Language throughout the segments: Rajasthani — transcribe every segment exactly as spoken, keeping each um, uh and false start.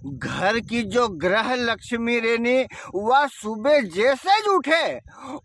घर की जो गृह लक्ष्मी रेनी, वा सुबह जैसे ज उठे,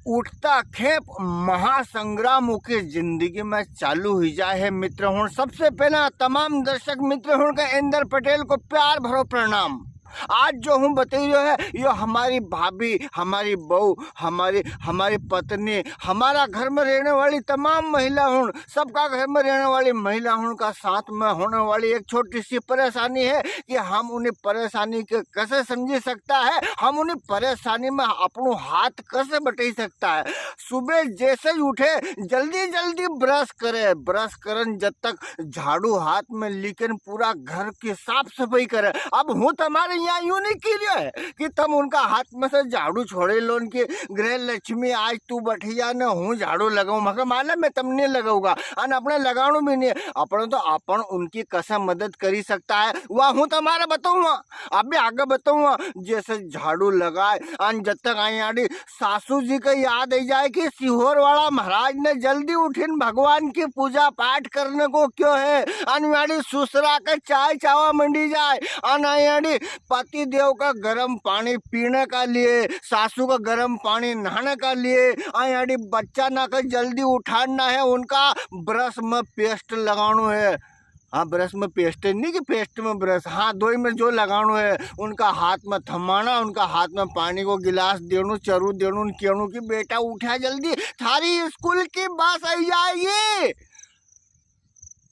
उठता खेप महासंग्राम उकी जिंदगी में चालू हुई जाए है। मित्र हुण, सबसे पहला तमाम दर्शक मित्र हुण का इंदर पटेल को प्यार भरो प्रणाम। आज जो हूँ बताई रह्यो है, यो हमारी भाभी, हमारी बहू, हमारी, हमारी पत्नी, हमारा घर में रहने वाली तमाम महिला हुण, सबका घर में रहने वाली महिला हुण का साथ में होने वाली एक छोटी सी परेशानी है कि हम उन्हीं परेशानी के कैसे समझी सकता है, हम उन्हीं परेशानी में अपनो हाथ कैसे बटाई सकता है। सुबह जैसे ही उठे, जल्दी जल्दी ब्रश करे, ब्रश करन जब तक झाड़ू हाथ में लीकन पूरा घर की साफ सफाई करे। अब हूँ तमारे यहाँ यूं नहीं की रह्यो है कि तम उनका हाथ में से झाड़ू छोड़े लो, उनकी गृह लक्ष्मी आज तू बैठी जा ने हूँ झाड़ू लगाऊं, मगर मालूम है तम नहीं लगाऊंगा, अन अपने लगाणू भी नहीं। अपने तो अपन उनकी कसम मदद करी सकता है, वह हूँ तमारे बताऊंगा। अभी आगे बताऊंगा, जैसे झाड़ू लगाए, अन जब तक आई आड़ी सासू जी के याद आई जाए कि सीहोर वाला महाराज ने जल्दी उठीन भगवान की पूजा पाठ करने को क्यों है, अन आड़ी सुसरा के चाय चावा मंडी जाए, अन आई आड़ी पति देव का गर्म पानी पीने का लिए, सासू का गर्म पानी नहाने का लिए, आई आड़ी बच्चा ना का जल्दी उठाना है, उनका ब्रश में पेस्ट लगाणो है। हाँ, ब्रश में पेस्ट है, नहीं कि पेस्ट में ब्रश, हाँ, दोई में जो लगाणो है, उनका हाथ में थमाना, उनका हाथ में पानी को गिलास देणो, चरू देणो, उन कहणो कि बेटा उठा जल्दी, थारी स्कूल की बस आई जाएगी।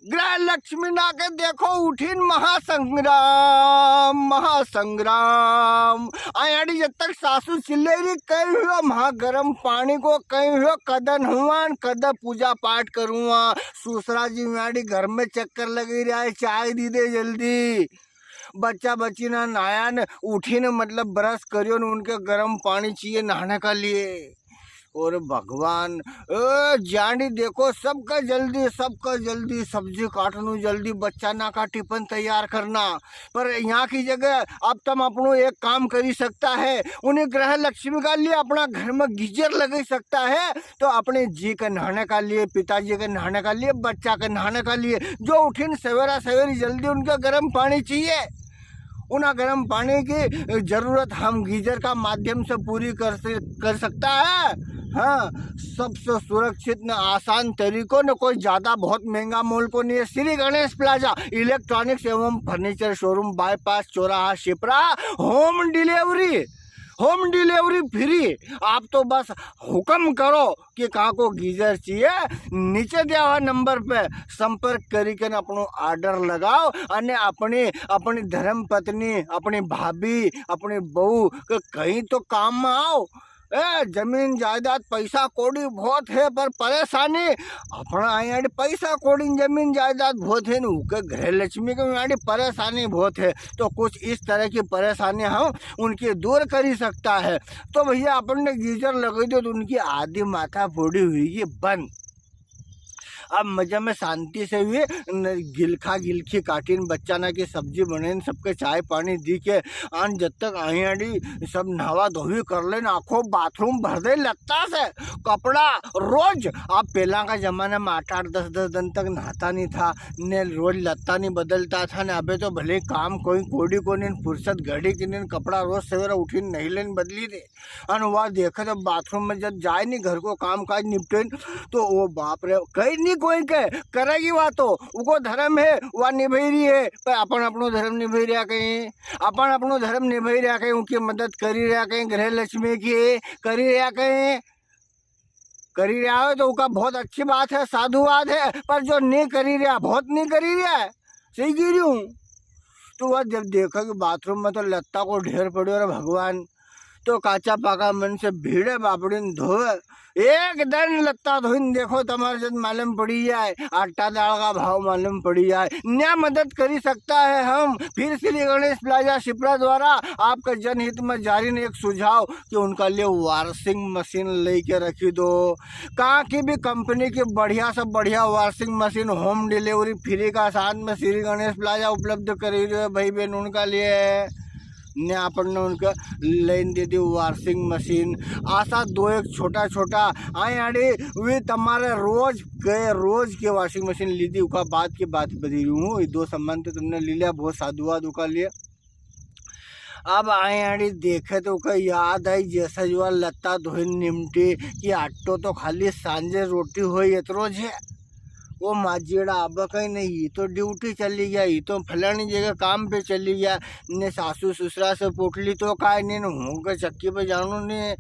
गृह लक्ष्मी ना के देखो उठीन महासंग्राम, महासंग्राम। आयाड़ी जब तक सासू चिल्ले री, कई हुयो महा गरम पानी को, कई हुयो कदन हुआन, कद पूजा पाठ करूआ। सुसरा जी म्याड़ी घर में चक्कर लगी रहा है, चाय दी दे जल्दी। बच्चा बच्ची ना नहाया न, उठी न, मतलब ब्रश करियो न, उनके गरम पानी चाहिए नहाने का लिए। और भगवान, ए, जानी देखो, सबका जल्दी, सबका जल्दी, सब्जी काटनू जल्दी, बच्चा ना का टिफिन तैयार करना। पर यहाँ की जगह अब तम अपनो एक काम करी सकता है, उन्हीं गृह लक्ष्मी का लिए अपना घर में गीजर लगा सकता है। तो अपने जी के नहाने का लिए, पिताजी के नहाने का लिए, बच्चा के नहाने का लिए, जो उठीन सवेरा सवेरी जल्दी उनका गर्म पानी चाहिए, उना गर्म पानी की जरूरत हम गीजर का माध्यम से पूरी कर से, कर सकता है। हाँ, सबसे सुरक्षित न आसान तरीको न कोई ज्यादा बहुत महंगा मोल को नहीं है। श्री गणेश प्लाजा इलेक्ट्रॉनिक्स एवं फर्नीचर शोरूम, बाईपास चौराहा, शिप्रा। होम डिलीवरी, होम डिलीवरी फ्री। आप तो बस हुक्म करो कि कां को गीजर चाहिए, नीचे दिया हुआ नंबर पे संपर्क करी के अपनो ऑर्डर लगाओ। अने अपनी, अपनी धर्म पत्नी, अपनी भाभी, अपनी बहू के कहीं तो काम में आओ। ए, जमीन जायदाद पैसा कौड़ी बहुत है, पर परेशानी अपना आयाड़ी पैसा कौड़ी न जमीन जायदाद बहुत है न, उके गृह लक्ष्मी के आयाड़ी परेशानी बहुत है। तो कुछ इस तरह की परेशानी हम उनकी दूर करी सकता है। तो भैया, अपन ने गीजर लगाई दियो, तो उनकी आधी माथा फोड़ी हुई ये बंद। अब मजा में शांति से हुए न, गिलखा गिलखी काटीन, बच्चा ना की सब्जी बने, सबके चाय पानी दी के, आन जब तक आयाड़ी सब नहावा धोवी कर लेन, आखो बाथरूम भर दे लत्ता से, कपड़ा रोज। अब पहला का जमाना में आठ आठ दस दस दिन तक नहाता नहीं था, ने रोज लत्ता नहीं बदलता था, ने अबे तो भले काम कोई कोड़ी को नहीं, फुर्सत घड़ी की नहीं, कपड़ा रोज सवेरे उठी नहीं लेन बदली दे। अन वा देखे तो बाथरूम में जब जाए नहीं, घर को काम काज निपटे न, तो वो बाप रे, कहीं नहीं कोई के, करेगी वा तो, उको धर्म है, वा निभाई रही है, पर अपन अपनो धर्म निभाई रहा कहीं, अपन अपनो धर्म निभाई रहा कहीं, उनकी मदद करी रहा कहीं, गृह लक्ष्मी की करी रहा कहीं, करी रहा हो तो उका बहुत अच्छी बात है, साधुवाद है, पर जो नहीं करी रहा, बहुत नहीं करी रहा है, सही कह रही हूँ। तो वह जब देखा कि बाथरूम में तो लत्ता को ढेर पड़ो रे भगवान, तो काचा पाका मन से भीड़े बापड़ी ने धोवे। एक दिन लत्ता धोइन देखो, तमारे जद मालूम पड़ी जाए, आटा दाल का भाव मालूम पड़ी जाए। न्या मदद करी सकता है हम। फिर श्री गणेश प्लाजा शिप्रा द्वारा आपका जनहित में जारी ने एक सुझाव कि उनका लिए वॉशिंग मशीन लेके रखी दो। कहाँ की भी कंपनी की बढ़िया से बढ़िया वॉशिंग मशीन होम डिलीवरी फ्री का साथ में श्री गणेश प्लाजा उपलब्ध करी रहे भाई बहन उनका लिए। ने अपन ने उनका लेन दे दी वॉशिंग मशीन। आसा दो एक छोटा छोटा आए आड़ी वे तमारे रोज के, रोज के वॉशिंग मशीन ली थी, उका बात की बात बता रही हूँ। ये दो सामान तो तुमने ले लिया, बहुत साधुवाद उका लिए। अब आयाड़ी देखे तो उके याद आई, जैसे जो लत्ता धोई निमटी कि आटो तो खाली सांझे रोटी होई इतरो ज है। वो माजीड़ा अब कहीं नहीं, ये तो ड्यूटी चली गया, ये तो फलानी जगह काम पे चली गया, ने सासू ससुरा से पोटली तो काय नहीं, ने हूँ के चक्की पे जानो नहीं,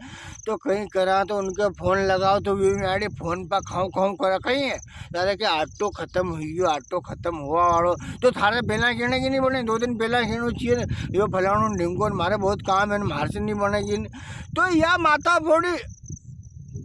तो कहीं करा तो उनके फोन लगाओ तो वे आड़ी फोन पर खाऊं खाऊं करा कहीं है। दादा के आटो खत्म हुई गयो, आटो खत्म हुआ वालो, तो थारे बेला कहने की नहीं बने, दो दिन बेला कहनो चाहिए ने, यो फलाणो ढिंगो ने, मारे बहुत काम है ने, मार से नहीं बनेगी ने। तो या माता फोड़ी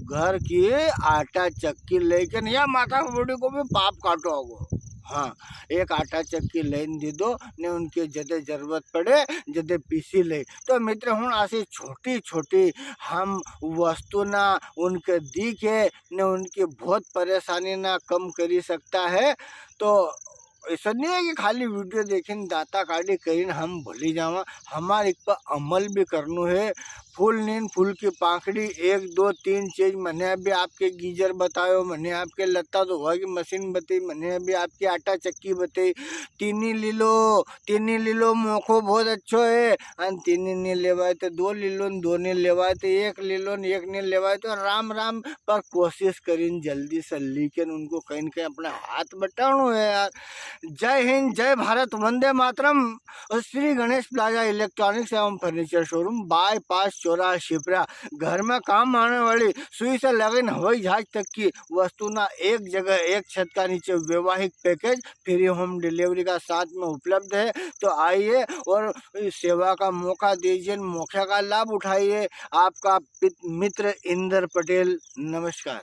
घर की आटा चक्की लेके ने, या माता फोड़ी को भी पाप काटो होगो। हाँ, एक आटा चक्की लेन दे दो ने, उनके जदे जरूरत पड़े, जदे पीसी ले। तो मित्र हुण, ऐसी छोटी छोटी हम वस्तु ना उनके दी के ने उनकी बहुत परेशानी ना कम करी सकता है। तो ऐसा नहीं है कि खाली वीडियो देखिन दाता काढ़ी करीन हम भूली जावा, हमारे इस पर अमल भी करनो है। फूल नीन फूल की पाखड़ी, एक दो तीन चीज मने अभी आपके गीजर बतायो, मने आपके लत्ता धोवा की मशीन बताई, मने अभी आपकी आटा चक्की बताई। तीनी लीलो, तीनी लीलो मोखो बहुत अच्छो है। अन तीनी नी लेवाय तो दो लीलो, न दो नी लेवाय तो एक लीलो, न एक नी लेवाय तो राम राम। पर कोशिश करीन जल्दी से लीकेन उनको कहीं न कहीं अपने हाथ बटाणो है यार। जय हिंद, जय भारत, वंदे मातरम। और श्री गणेश प्लाजा इलेक्ट्रॉनिक्स एवं फर्नीचर शोरूम, बाईपास चौराहा शिप्रा। घर में काम आने वाली सुई से लगन हवाई जहाज तक की वस्तु ना एक जगह, एक छत का नीचे। वैवाहिक पैकेज फ्री होम डिलीवरी का साथ में उपलब्ध है। तो आइए और सेवा का मौका दीजिए, मौके का लाभ उठाइए। आपका पित-, मित्र इंदर पटेल। नमस्कार।